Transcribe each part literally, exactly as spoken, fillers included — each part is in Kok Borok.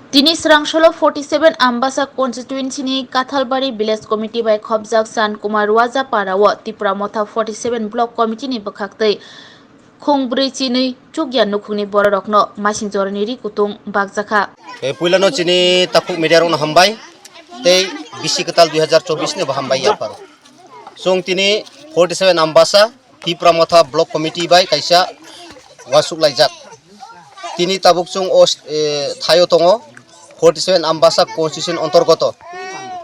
Tini srangsolo forty seven Ambasa constituency ni Kathalbari village committee bai khopjak Chan Kumar Ruaja para o Tipra Motha forty seven block committee ni bwkhaktwi khung brwi chinwi chukya nukhungni bororokno masing jorani ri kutung bakjakha. E, puilano chini takhuk media rokno hambai tei bisi kwtal dui hazar chobbish ni bo hambai yapharo. Chwng tini forty seven Ambasa Tipra Motha Block Committee bai kaisa uansuk laijak. Tini tabuk chwng o, eh, thaio tongo forty seven Ambasa constitution ontorgoto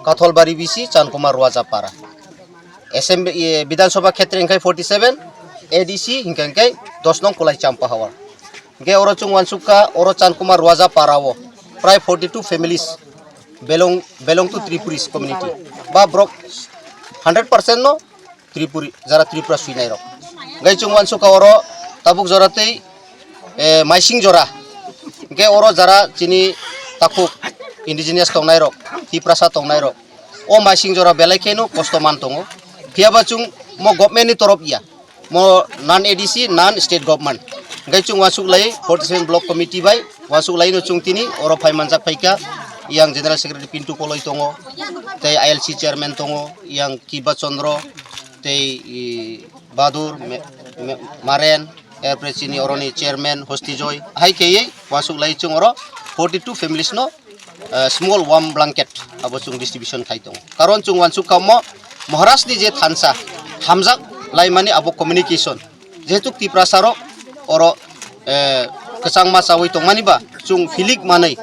Katholbari bisi Chan Kumar Ruaja para. Assembly, eh, Bidhan Sabha khetre hwnkhe forty seven, A D C hwnkhe hwnkhe dos nong Kulai Champa Hawar. Hwnkhe oro chwng uansukha oro Chan Kumar Ruaja para o prai forty two families belong, belong to Tripuris community. Ba borok hundred percent no Tripuri, jara Tripura swinai rok. Hwnkhe chwng uansukha oro tabuk jora tei, eh, maising jora. Hwnkhe oro jara chini takhuk indigenous tongnai rok, Tiprasa tongnai rok. O maising jora belai kheno kosto man tongo. Phiyaba chwng mo government ni torop ya. Mo non A D C, non state government. Hwnkhe chwng uansuk lai forty seven block committee bai uansuk lai no chwng tini oro phai manjak phaikha. Yang General Secretary Pintu Koloi tongo, tei I L C chairman tongo, yang Kiba Chandra, tei, i, Badur, Me-, Me-, Maren, erpore chini oroni chairman Hosti Joy, hai khe uansuk lai chwng oro forty two families no, eh, small warm blanket abo chwng distribution khai tongo. Karon chwng uansuk kha mo Maharaj ni je thansa hamjak laimani abo communication. Jehetu Tiprasa rok oro, eh, kwchangma chawi tongmani ba chwng philik manwi,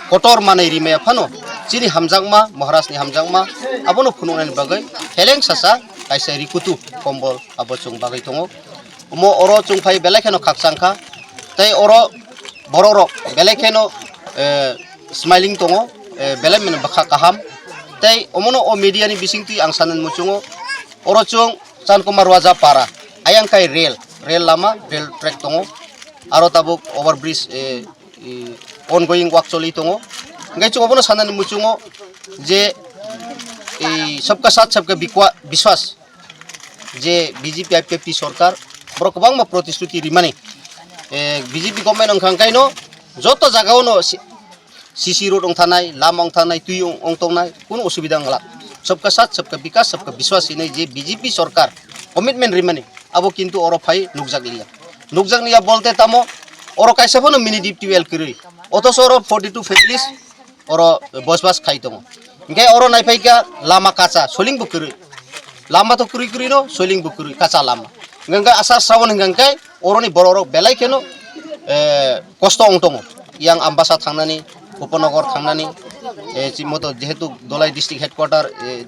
kotor manwi rimaya phano chini hamjakma, Maharaj ni hamjakma abono phunuknani bagwi heleng sasa kaisa rikutu kombol abo chwng bagwi tongo. Omo oro chwng phai belai kheno khakchang kha, tei oro borok rok belai kheno, eh, smiling tongo, eh, belai mani bwkha kaham, tei omono o media ni bisingtwi ang sanani muchungo oro chwng Chan Kumar Ruaja para, ayang kai rail, rail lama, rail track tongo, aro tabuk over bridge, eh, eh, ongoing work choli tongo. Hwnkhe chwng obono sanani muchungo je, eh, sabka sath sabka bikwa-, biswas je B J P I P F T sorkar borok kwbangma protisthuti rimani, eh, B J P government wngkha hwnkhe no joto jagao no si-, C C road wng thanai, lama wng thanai, twi wng, wng tongnai, kunu osubida wng glak. Sabka sath, sabka bikas, sabka biswas hinwi je B J P sorkar commitment rimani, abo kintu oro phai nukjak liya. Nukjak liya bolte tamo, oro kaisa phano mini D P T L kwrwi. Othoso oro forty two families oro bosbas khai tongo. Hwnkhe oro naiphaikha lama kacha, soiling bo kwrwi. Lama to kwrwi kwrwi no, soiling bo kwrwi, kacha lama. Hwnkhe asar srawan hwnkhe oroni borok rok belai kheno, eh, kosto wng tongo. Yang Ambasa thangnani, Upanagar thangnani, eh, chimoto jehetu Dholai district headquarter, eh,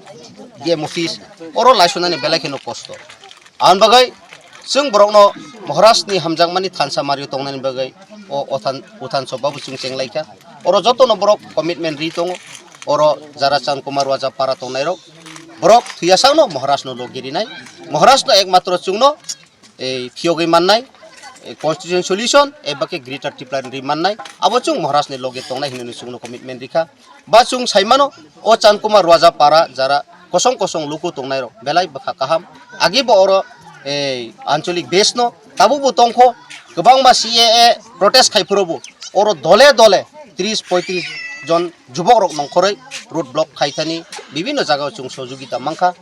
D M office, oro laisunani belai kheno kosto. Aboni bagwi chwng borokno Maharaj ni hamjakmani thansa mario tongnani bagwi o Uthan, Uthan Sabha bo chwng chenglaikha. Oro jotono borok commitment ri tongo. Oro jara Chan Kumar Waja para tongnai rok, borok thwiya sakno Maharaj no logi rinai. Maharaj no ekmatro chwngno ei phiyogwi mannai, ei constitution solution, eba khe Greater Tripura ni ri mannai, abo chwng Maharaj ni loge tongnai hinwi chwngno commitment rikha. Ba chwng saimano, o Chan Kumar Waja para jara kosong kosong luku tongnai rok belai bwkha kaham. Agi bo oro, ei ancholic base no tabuk bo tongkho, kwbangma C A A protest khai phuru bo oro dole dole tris poitris jon jubok rok nongkhorwi road block khai thani bibinno jagao chwng sojogita mankha.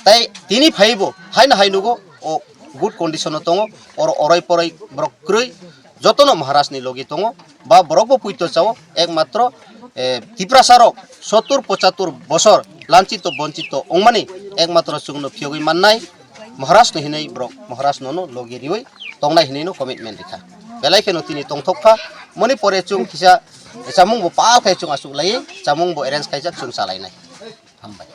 Tai tini phaibo haino hai nugo o good condition o tongo, oro orai porai borok kwrwi jotono Maharaj ni logi tongo, ba borok bo puito chao, ekmatro, eh, Tiprasa rok sottur pochattur bosor lanchito bonchito wngmani ekmatro chwngno phiyogwi mannai Maharaj no hinwi borok Maharaj nono logi riwi tongnai hinwi no commitment rikha. Belai kheno tini tongthok kha, moni pore chwng kisa chamung bo pal khai chwng achuk lai, chamung bo arrange khaijak chwng chalainai. Hambai.